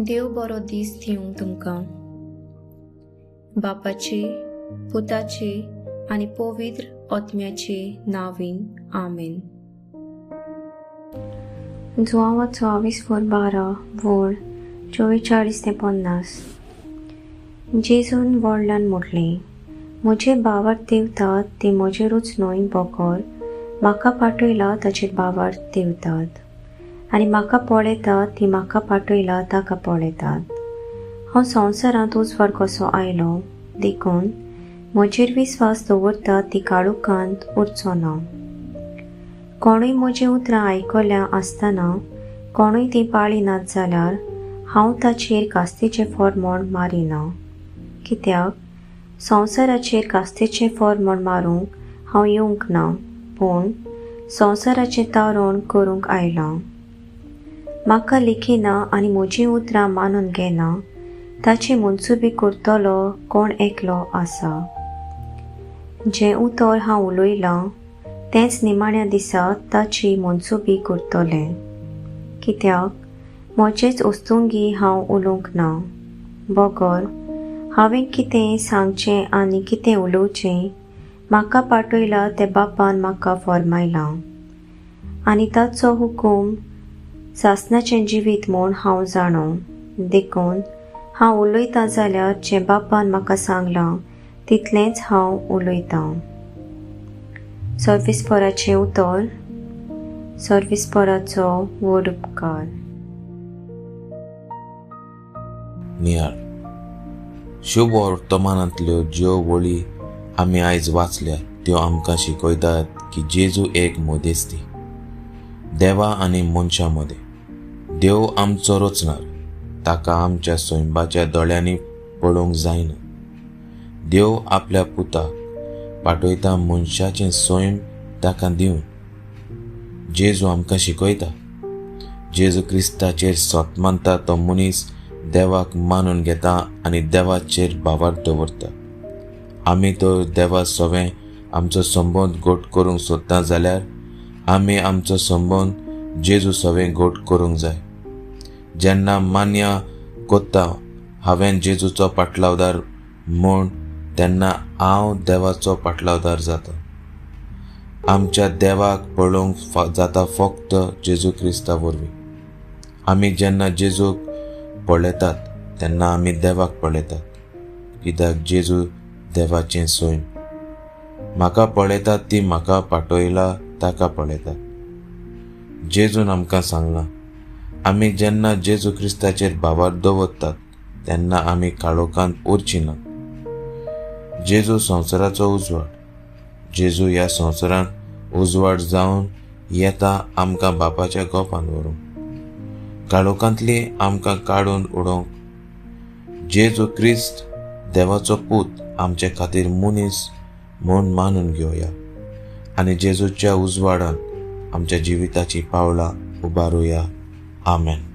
देव बरो दीस दिवंक तुमकां. बापाचे, पुताचे आनी पवित्र आत्म्याचे नांवान, आमेन. जुआंवाचो आविस्फोर 12 वळ 44 ते 50. जेजून व्हडल्यान म्हटलें, म्हजेर भावार्थ देवतात ते म्हजेरूच न्हय बगर म्हाका पाठयला ताचेर भावार्थ देवतात, आनी म्हाका पळयतात ती म्हाका पाठयला ताका पळयतात. हांव संवसारांत उजवाड कसो आयलो देखून म्हजेर विस्वास दवरतात ती काळोखांत उरचो ना. कोणूय म्हजीं उतरां आयकल्या आसतना कोणूय तीं पाळिनात जाल्यार हांव ताचेर कास्तेचें फॉर्मोण मारिना, कित्याक संवसाराचेर कास्तेचें फॉर्मोण मारूंक हांव येवंक ना, पूण संवसाराचें तारण करूंक आयलां. म्हाका लेखिना आनी म्हजीं उतरां मानून घेना ताची मनसुबी करतलो कोण एकलो आसा. जें उतर हांव उलयलां तेंच निमाण्या दिसा ताची मनसुबी करतलें, कित्याक म्हजेच वस्तुंगी हांव उलोवंक ना, बगर हांवें कितें सांगचें आनी कितें उलोवचें म्हाका पाठयला तें बापान म्हाका फॉर्मायलां, आनी ताचो हुकूम सासणाचें जिवीत म्हूण हांव जाणो. देखून हांव उलयतां जाल्यार जें बापान म्हाका सांगलां तितलेंच हांव उलयतां. सर्विसपराचें उतर, सर्विसपराचो व्हड उपकार. नियाळ शुभ वर्तमानांतल्यो ज्यो वळी आमी आयज वाचल्या त्यो आमकां शिकयतात की जेजू एक मदेस्ती, देवा आनी मनशां मदें. देव आमचो रचणार, ताका आमच्या सैंबाच्या दोळ्यांनी पळोवंक जायना. देव आपल्या पुताक पाठयता मनशाचें सैम ताका दिवन. जेजू आमकां शिकयता, जेजू क्रिस्ताचेर सत मानता तो मनीस देवाक मानून घेता आनी देवाचेर भावार्थ दवरता. आमी तर देवा सवें आमचो संबंद घट करूंक सोदता जाल्यार आमी आमचो संबंद जेजू सवें घट करूंक जाय. जेन्ना मान्य कोत्ता हांवें जेजूचो पाटलावदार म्हूण, तेन्ना हांव देवाचो पाटलावदार जाता. आमच्या देवाक पळोवंक जाता फक्त जेजू क्रिस्ता वरवीं. आमी जेन्ना जेजूक पळयतात तेन्ना आमी देवाक पळयतात, कित्याक जेजू देवाचें सैम. म्हाका पळयतात ती म्हाका पाठयला ताका पळयतात. जेजून आमकां सांगलां, आमी जेन्ना जेजू क्रिस्ताचेर भावार्थ दवरतात तेन्ना आमी काळोखांत उरची ना. जेजू संवसाराचो उजवाड. जेजू ह्या संवसारांत उजवाड जावन येता आमकां बापाच्या गोपान व्हरूंक, काळोखांतली आमकां काडून उडोवंक. जेजू क्रिस्त देवाचो पूत आमचे खातीर मनीस म्हूण मानून घेवया आनी जेजूच्या उजवाडान आमच्या जिविताची पावलां उबारुया. आमेन.